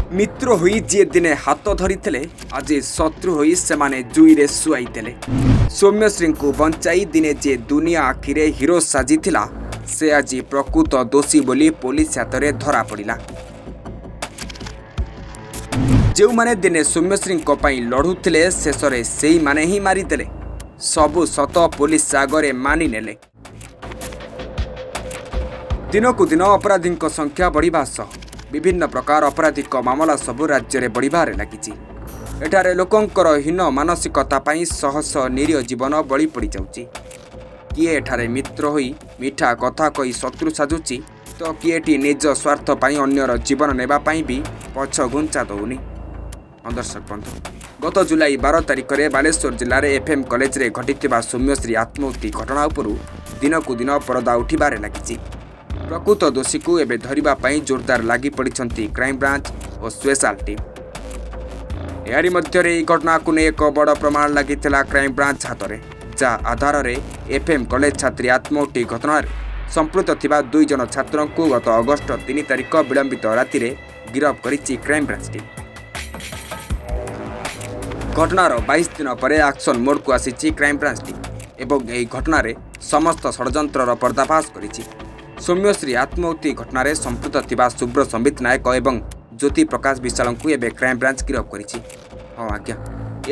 ମିତ୍ର ହୋଇ ଯିଏ ଦିନେ ହାତ ଧରିଥିଲେ, ଆଜି ଶତ୍ରୁ ହୋଇ ସେମାନେ ଜୁଇରେ ଶୁଆଇ ଦେଲେ। ସୌମ୍ୟଶ୍ରୀଙ୍କୁ ବଞ୍ଚାଇ ଦିନେ ଯିଏ ଦୁନିଆ ଆଖିରେ ହିରୋ ସାଜିଥିଲା, ସେ ଆଜି ପ୍ରକୃତ ଦୋଷୀ ବୋଲି ପୋଲିସ ହାତରେ ଧରାପଡ଼ିଲା। ଯେଉଁମାନେ ଦିନେ ସୌମ୍ୟଶ୍ରୀଙ୍କ ପାଇଁ ଲଢ଼ୁଥିଲେ, ଶେଷରେ ସେଇମାନେ ହିଁ ମାରିଦେଲେ। ସବୁ ସତ ପୋଲିସ ଆଗରେ ମାନିନେଲେ। ଦିନକୁ ଦିନ ଅପରାଧୀଙ୍କ ସଂଖ୍ୟା ବଢ଼ିବା ସହ ବିଭିନ୍ନ ପ୍ରକାର ଅପରାଧିକ ମାମଲା ସବୁ ରାଜ୍ୟରେ ବଢ଼ିବାରେ ଲାଗିଛି। ଏଠାରେ ଲୋକଙ୍କର ହୀନ ମାନସିକତା ପାଇଁ ଶହ ଶହ ନିରୀହ ଜୀବନ ବଳି ପଡ଼ିଯାଉଛି। କିଏ ଏଠାରେ ମିତ୍ର ହୋଇ ମିଠା କଥା କହି ଶତ୍ରୁ ସାଜୁଛି ତ କିଏ ଏଠି ନିଜ ସ୍ୱାର୍ଥ ପାଇଁ ଅନ୍ୟର ଜୀବନ ନେବା ପାଇଁ ବି ପଛଘୁଞ୍ଚା ଦେଉନି। ହଁ ଦର୍ଶକ ବନ୍ଧୁ, ଗତ ଜୁଲାଇ 12 ତାରିଖରେ ବାଲେଶ୍ୱର ଜିଲ୍ଲାରେ ଏଫ୍ଏମ୍ କଲେଜରେ ଘଟିଥିବା ସୌମ୍ୟଶ୍ରୀ ଆତ୍ମାହୁତି ଘଟଣା ଉପରୁ ଦିନକୁ ଦିନ ପରଦା ଉଠିବାରେ ଲାଗିଛି। ପ୍ରକୃତ ଦୋଷୀକୁ ଏବେ ଧରିବା ପାଇଁ ଜୋରଦାର ଲାଗି ପଡ଼ିଛନ୍ତି କ୍ରାଇମବ୍ରାଞ୍ଚ ଓ ସ୍ପେଶାଲ ଟିମ୍। ଏହାରି ମଧ୍ୟରେ ଏହି ଘଟଣାକୁ ନେଇ ଏକ ବଡ଼ ପ୍ରମାଣ ଲାଗିଥିଲା କ୍ରାଇମବ୍ରାଞ୍ଚ ହାତରେ, ଯାହା ଆଧାରରେ ଏଫ୍ଏମ୍ କଲେଜ ଛାତ୍ରୀ ଆତ୍ମାହୁତି ଘଟଣାରେ ସମ୍ପୃକ୍ତ ଥିବା ଦୁଇ ଜଣ ଛାତ୍ରଙ୍କୁ ଗତ ଅଗଷ୍ଟ 3 ତାରିଖ ବିଳମ୍ବିତ ରାତିରେ ଗିରଫ କରିଛି କ୍ରାଇମବ୍ରାଞ୍ଚ ଟିମ୍। ଘଟଣାର 22 ଦିନ ପରେ ଆକ୍ସନ୍ ମୋଡ୍କୁ ଆସିଛି କ୍ରାଇମବ୍ରାଞ୍ଚ ଟିମ୍ ଏବଂ ଏହି ଘଟଣାରେ ସମସ୍ତ ଷଡ଼ଯନ୍ତ୍ରର ପର୍ଦ୍ଦାଫାଶ କରିଛି। ସୌମ୍ୟଶ୍ରୀ ଆତ୍ମାହୁତି ଘଟଣାରେ ସମ୍ପୃକ୍ତ ଥିବା ଶୁଭ୍ର ସମ୍ବିତ ନାୟକ ଏବଂ ଜ୍ୟୋତି ପ୍ରକାଶ ବିଶ୍ୱାଳଙ୍କୁ ଏବେ କ୍ରାଇମବ୍ରାଞ୍ଚ ଗିରଫ କରିଛି। ହଁ ଆଜ୍ଞା,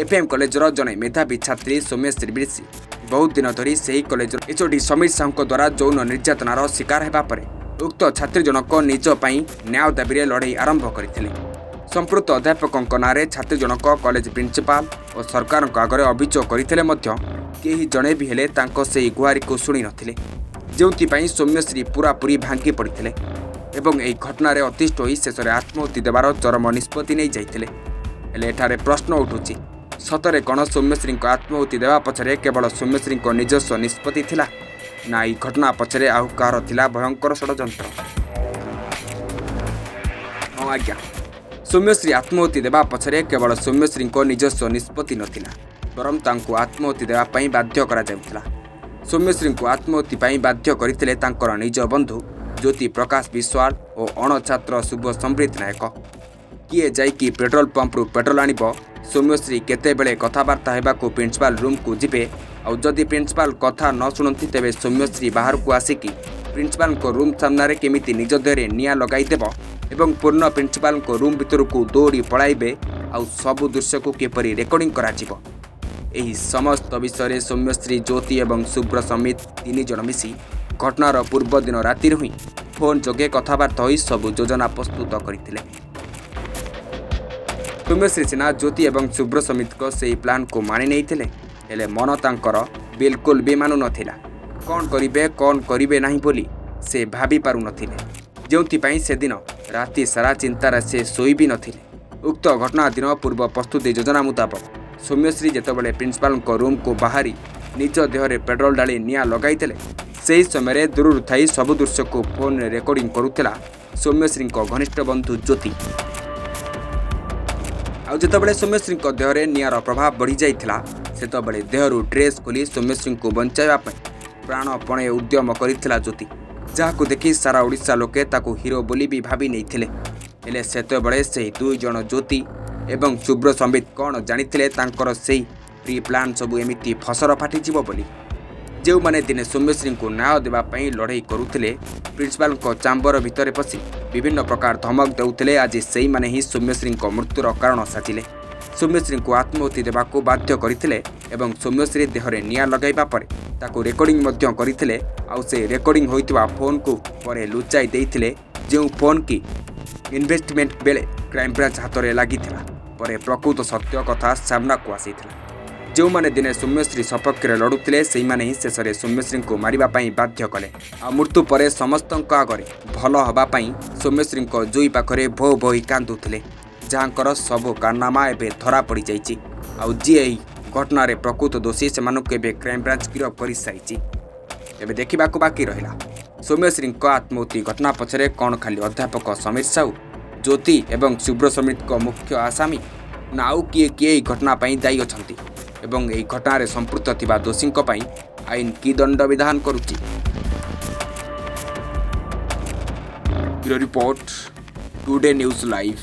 ଏଫ୍ଏମ୍ କଲେଜର ଜଣେ ମେଧାବୀ ଛାତ୍ରୀ ସୌମ୍ୟଶ୍ରୀ ବିଶି ବହୁତ ଦିନ ଧରି ସେହି କଲେଜର ଏଚ୍ଓଡି ସମୀର ସାହୁଙ୍କ ଦ୍ୱାରା ଯୌନ ନିର୍ଯାତନାର ଶିକାର ହେବା ପରେ ଉକ୍ତ ଛାତ୍ରୀ ଜଣକ ନିଜ ପାଇଁ ନ୍ୟାୟ ଦାବିରେ ଲଢ଼େଇ ଆରମ୍ଭ କରିଥିଲେ। ସମ୍ପୃକ୍ତ ଅଧ୍ୟାପକଙ୍କ ନାଁରେ ଛାତ୍ରୀ ଜଣକ କଲେଜ ପ୍ରିନ୍ସିପାଲ ଓ ସରକାରଙ୍କ ଆଗରେ ଅଭିଯୋଗ କରିଥିଲେ ମଧ୍ୟ କେହି ଜଣେ ବି ହେଲେ ତାଙ୍କ ସେହି ଗୁହାରିକୁ ଶୁଣି ନଥିଲେ, ଯେଉଁଥିପାଇଁ ସୌମ୍ୟଶ୍ରୀ ପୂରାପୂରି ଭାଙ୍ଗି ପଡ଼ିଥିଲେ ଏବଂ ଏହି ଘଟଣାରେ ଅତିଷ୍ଠ ହୋଇ ଶେଷରେ ଆତ୍ମାହୁତି ଦେବାର ଚରମ ନିଷ୍ପତ୍ତି ନେଇଯାଇଥିଲେ। ହେଲେ ଏଠାରେ ପ୍ରଶ୍ନ ଉଠୁଛି, ସତରେ କ'ଣ ସୌମ୍ୟଶ୍ରୀଙ୍କ ଆତ୍ମାହୁତି ଦେବା ପଛରେ କେବଳ ସୌମ୍ୟଶ୍ରୀଙ୍କ ନିଜସ୍ୱ ନିଷ୍ପତ୍ତି ଥିଲା, ନା ଏହି ଘଟଣା ପଛରେ ଆଉ କାହାର ଥିଲା ଭୟଙ୍କର ଷଡ଼ଯନ୍ତ୍ର? ହଁ ଆଜ୍ଞା, ସୌମ୍ୟଶ୍ରୀ ଆତ୍ମାହୁତି ଦେବା ପଛରେ କେବଳ ସୌମ୍ୟଶ୍ରୀଙ୍କ ନିଜସ୍ୱ ନିଷ୍ପତ୍ତି ନଥିଲା, ବରଂ ତାଙ୍କୁ ଆତ୍ମାହୁତି ଦେବା ପାଇଁ ବାଧ୍ୟ କରାଯାଉଥିଲା। ସୌମ୍ୟଶ୍ରୀଙ୍କୁ ଆତ୍ମାହୁତି ପାଇଁ ବାଧ୍ୟ କରିଥିଲେ ତାଙ୍କର ନିଜ ବନ୍ଧୁ ଜ୍ୟୋତି ପ୍ରକାଶ ବିଶ୍ୱାଳ ଓ ଅଣଛାତ୍ର ଶୁଭ ସମ୍ବିତ ନାୟକ। କିଏ ଯାଇକି ପେଟ୍ରୋଲ ପମ୍ପରୁ ପେଟ୍ରୋଲ ଆଣିବ, ସୌମ୍ୟଶ୍ରୀ କେତେବେଳେ କଥାବାର୍ତ୍ତା ହେବାକୁ ପ୍ରିନ୍ସିପାଲ ରୁମ୍କୁ ଯିବେ, ଆଉ ଯଦି ପ୍ରିନ୍ସିପାଲ କଥା ନ ଶୁଣନ୍ତି, ତେବେ ସୌମ୍ୟଶ୍ରୀ ବାହାରକୁ ଆସିକି ପ୍ରିନ୍ସିପାଲଙ୍କ ରୁମ୍ ସାମ୍ନାରେ କେମିତି ନିଜ ଦେହରେ ନିଆଁ ଲଗାଇଦେବ ଏବଂ ପୂର୍ଣ୍ଣ ପ୍ରିନ୍ସିପାଲଙ୍କ ରୁମ୍ ଭିତରକୁ ଦୌଡ଼ି ପଳାଇବେ, ଆଉ ସବୁ ଦୃଶ୍ୟକୁ କିପରି ରେକର୍ଡିଂ କରାଯିବ, ଏହି ସମସ୍ତ ବିଷୟରେ ସୌମ୍ୟଶ୍ରୀ, ଜ୍ୟୋତି ଏବଂ ଶୁଭ୍ର ସମ୍ବିତ ତିନି ଜଣ ମିଶି ଘଟଣାର ପୂର୍ବଦିନ ରାତିରୁ ହିଁ ଫୋନ୍ ଯୋଗେ କଥାବାର୍ତ୍ତା ହୋଇ ସବୁ ଯୋଜନା ପ୍ରସ୍ତୁତ କରିଥିଲେ। ସୌମ୍ୟଶ୍ରୀ ସିନା ଜ୍ୟୋତି ଏବଂ ଶୁଭ୍ର ସମ୍ବିତଙ୍କ ସେହି ପ୍ଲାନ୍କୁ ମାନି ନେଇଥିଲେ, ହେଲେ ମନ ତାଙ୍କର ବିଲକୁଲ ବି ମାନୁନଥିଲା। କ'ଣ କରିବେ, କ'ଣ କରିବେ ନାହିଁ ବୋଲି ସେ ଭାବି ପାରୁନଥିଲେ, ଯେଉଁଥିପାଇଁ ସେଦିନ ରାତି ସାରା ଚିନ୍ତାରେ ସେ ଶୋଇ ବି ନଥିଲେ। ଉକ୍ତ ଘଟଣା ଦିନ ପୂର୍ବ ପ୍ରସ୍ତୁତି ଯୋଜନା ମୁତାବକ ସୌମ୍ୟଶ୍ରୀ ଯେତେବେଳେ ପ୍ରିନ୍ସିପାଲଙ୍କ ରୁମ୍କୁ ବାହାରି ନିଜ ଦେହରେ ପେଟ୍ରୋଲ ଢାଳି ନିଆଁ ଲଗାଇଥିଲେ, ସେହି ସମୟରେ ଦୂରରୁ ଥାଇ ସବୁ ଦୃଶ୍ୟକୁ ଫୋନ୍ରେ ରେକର୍ଡିଂ କରୁଥିଲା ସୌମ୍ୟଶ୍ରୀଙ୍କ ଘନିଷ୍ଠ ବନ୍ଧୁ ଜ୍ୟୋତି। ଆଉ ଯେତେବେଳେ ସୌମ୍ୟଶ୍ରୀଙ୍କ ଦେହରେ ନିଆଁର ପ୍ରଭାବ ବଢ଼ିଯାଇଥିଲା, ସେତେବେଳେ ଦେହରୁ ଡ୍ରେସ୍ ଖୋଲି ସୌମ୍ୟଶ୍ରୀଙ୍କୁ ବଞ୍ଚାଇବା ପାଇଁ ପ୍ରାଣପଣେ ଉଦ୍ୟମ କରିଥିଲା ଜ୍ୟୋତି, ଯାହାକୁ ଦେଖି ସାରା ଓଡ଼ିଶା ଲୋକେ ତାକୁ ହିରୋ ବୋଲି ବି ଭାବି ନେଇଥିଲେ। ହେଲେ ସେତେବେଳେ ସେହି ଦୁଇ ଜଣ ଜ୍ୟୋତି ଏବଂ ଶୁଭ୍ର ସମ୍ବିତ କ'ଣ ଜାଣିଥିଲେ ତାଙ୍କର ସେଇ ପ୍ରି ପ୍ଲାନ୍ ସବୁ ଏମିତି ଫସର ଫାଟିଯିବ ବୋଲି? ଯେଉଁମାନେ ଦିନେ ସୌମ୍ୟଶ୍ରୀଙ୍କୁ ନ୍ୟାୟ ଦେବା ପାଇଁ ଲଢ଼େଇ କରୁଥିଲେ, ପ୍ରିନ୍ସିପାଲଙ୍କ ଚାମ୍ବର ଭିତରେ ପଶି ବିଭିନ୍ନ ପ୍ରକାର ଧମକ ଦେଉଥିଲେ, ଆଜି ସେଇମାନେ ହିଁ ସୌମ୍ୟଶ୍ରୀଙ୍କ ମୃତ୍ୟୁର କାରଣ ସାଜିଲେ। ସୌମ୍ୟଶ୍ରୀଙ୍କୁ ଆତ୍ମାହୁତି ଦେବାକୁ ବାଧ୍ୟ କରିଥିଲେ ଏବଂ ସୌମ୍ୟଶ୍ରୀ ଦେହରେ ନିଆଁ ଲଗାଇବା ପରେ ତାକୁ ରେକର୍ଡିଂ ମଧ୍ୟ କରିଥିଲେ। ଆଉ ସେ ରେକର୍ଡିଂ ହୋଇଥିବା ଫୋନ୍କୁ ପରେ ଲୁଚାଇ ଦେଇଥିଲେ, ଯେଉଁ ଫୋନ୍ କି ଇନଭେଷ୍ଟିଗେସନ୍ ବେଳେ କ୍ରାଇମବ୍ରାଞ୍ଚ ହାତରେ ଲାଗିଥିଲା। ପରେ ପ୍ରକୃତ ସତ୍ୟ କଥା ସାମ୍ନାକୁ ଆସିଥିଲା। ଯେଉଁମାନେ ଦିନେ ସୌମ୍ୟଶ୍ରୀ ସପକ୍ଷରେ ଲଢ଼ୁଥିଲେ, ସେଇମାନେ ହିଁ ଶେଷରେ ସୌମ୍ୟଶ୍ରୀଙ୍କୁ ମାରିବା ପାଇଁ ବାଧ୍ୟ କଲେ। ଆଉ ମୃତ୍ୟୁ ପରେ ସମସ୍ତଙ୍କ ଆଗରେ ଭଲ ହେବା ପାଇଁ ସୌମ୍ୟଶ୍ରୀଙ୍କ ଜୁଇ ପାଖରେ ଭୋ ଭୋ ହୋଇ କାନ୍ଦୁଥିଲେ, ଯାହାଙ୍କର ସବୁ କାରନାମା ଏବେ ଧରା ପଡ଼ିଯାଇଛି। ଆଉ ଯିଏ ଏହି ଘଟଣାରେ ପ୍ରକୃତ ଦୋଷୀ, ସେମାନଙ୍କୁ ଏବେ କ୍ରାଇମବ୍ରାଞ୍ଚ ଗିରଫ କରିସାରିଛି। ଏବେ ଦେଖିବାକୁ ବାକି ରହିଲା, ସୌମ୍ୟଶ୍ରୀଙ୍କ ଆତ୍ମାହୁତି ଘଟଣା ପଛରେ କ'ଣ ଖାଲି ଅଧ୍ୟାପକ ସମୀର ସାହୁ, ଜ୍ୟୋତି ଏବଂ ଶୁଭ୍ର ସମ୍ବିତଙ୍କ ମୁଖ୍ୟ ଆସାମୀ, ନା ଆଉ କିଏ କିଏ ଏହି ଘଟଣା ପାଇଁ ଦାୟୀ ଅଛନ୍ତି ଏବଂ ଏହି ଘଟଣାରେ ସମ୍ପୃକ୍ତ ଥିବା ଦୋଷୀଙ୍କ ପାଇଁ ଆଇନ କି ଦଣ୍ଡ ବିଧାନ କରୁଛି? Bureau report, today news live.